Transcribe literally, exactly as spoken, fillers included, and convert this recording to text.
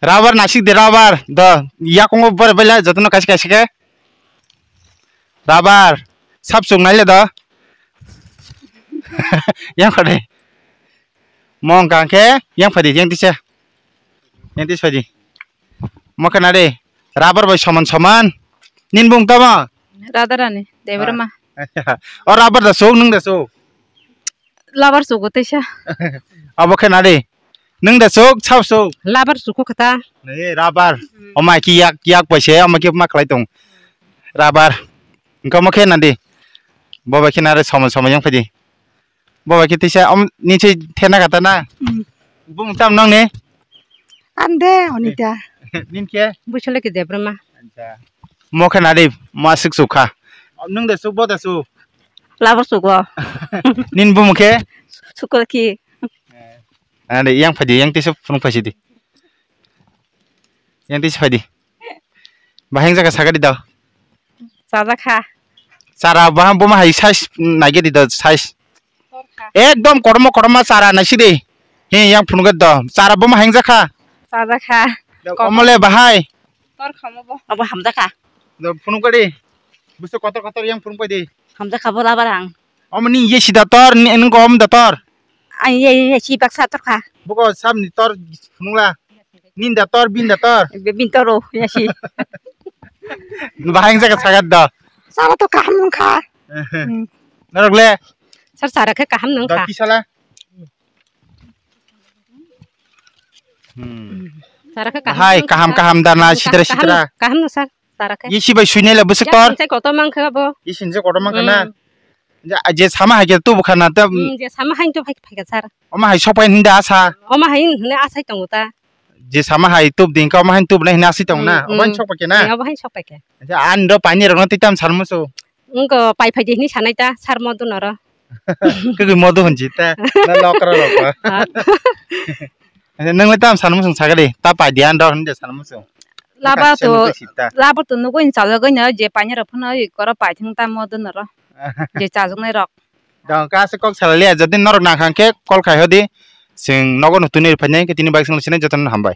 Rubber nasik de rubber. Do, yakungo bor bela jotono kaisa kaisa khe. Rubber. Sap suk naile do. Yang phadi. Mong kang khe, yang phadi, yang tisa. Yang tis phadi. Mo khe nadi. Rubber bai soman soman. Nin bung tamo? Radharani, Debbarma. O rubber da suk, nung da suk. Labar sugo teisa. Abo khe nadi. Nung da suk, sap suk. Labar sugo kata. Nei, rubber. Hmm. Oma ki yak, yak bai se, oma ki ma khlai tong. Rubber. Engka mo khe nadi. Bo bai khe nare somo somo yang phadi. Bo bai khe teisa, om, ni se thena kata na. Hmm. Bung tam nang ne? Ande, Onita. Nin khe? Buisole ke Debbarma. Acha. Mo khe nadi, ma sik suk kha. Nung da suk, bo da suk. Labar sugo. Nin bumung khe? Sukol ki. Ande, yang phadi, yang tisa phunuk phaisi di. Yang tisa phadi. Baheng jaga sagadi da. Chajakha. Chara baham buma hai size naigedi da size. Torkha. Ekdom kotorma kotorma chara naisidi. He yang phunuk do. Chara buma hengjakha. Chajakha. Omole bahai. Torkha mo bo. Abo hamjakha. Do phunuk di. Busu kotor kotor yang phunuk di. Hamjakha bo labar ang. Omoni ye sida tor, ni nung om da tor. Ai ye ye si baksa torkha. Buko samni tor phunukla. Ninda tor, binda tor. Be bin toro, ya si. Bahai wngsa kha sagat do. Sara to kaham wngkha. Hmm. Norok le? Sar sara khe kaham wngkha. Kisala? Hmm. Sara khe kaham. Bahai wngkha. Kaham kaham dana sitra sitra. Kaham no sar sara khe. Isi bai suinai le bwswk tor. Isin se kotor mang khe bo. Isin se kotor mang khe na. Hmm. Je sama hai khe tubu khana ta. Hmm, je sama hai to phai phai kha sar. Oma hai sopai hinda asa. Oma hai hine asai tongo ta. Je sama hai tup ding ka, oma hai tup na hina si tong na. Mm, obo hai mm. Sok pakai na. Eh, obo hai sok pakai. Acha, an do pani rok na titam sar musu. Engko pai phai di hini sanai ta, sar modu noro. Kegui modu honji ta, na lokra rok ba. Ah. Acha, nang le tam sar musu sagadi, ta pai di an do hinde sar musu. Laba to, laba to nugo in chalagoi na, je pani rok phano i koro pai thung ta modu noro. Je chajaknai rok. Dong ka se kok salai liya, jodi norok nang kha khe call khai hodi, sing nogo no tuni phainai khe tini bike sing sinai jotono hambai.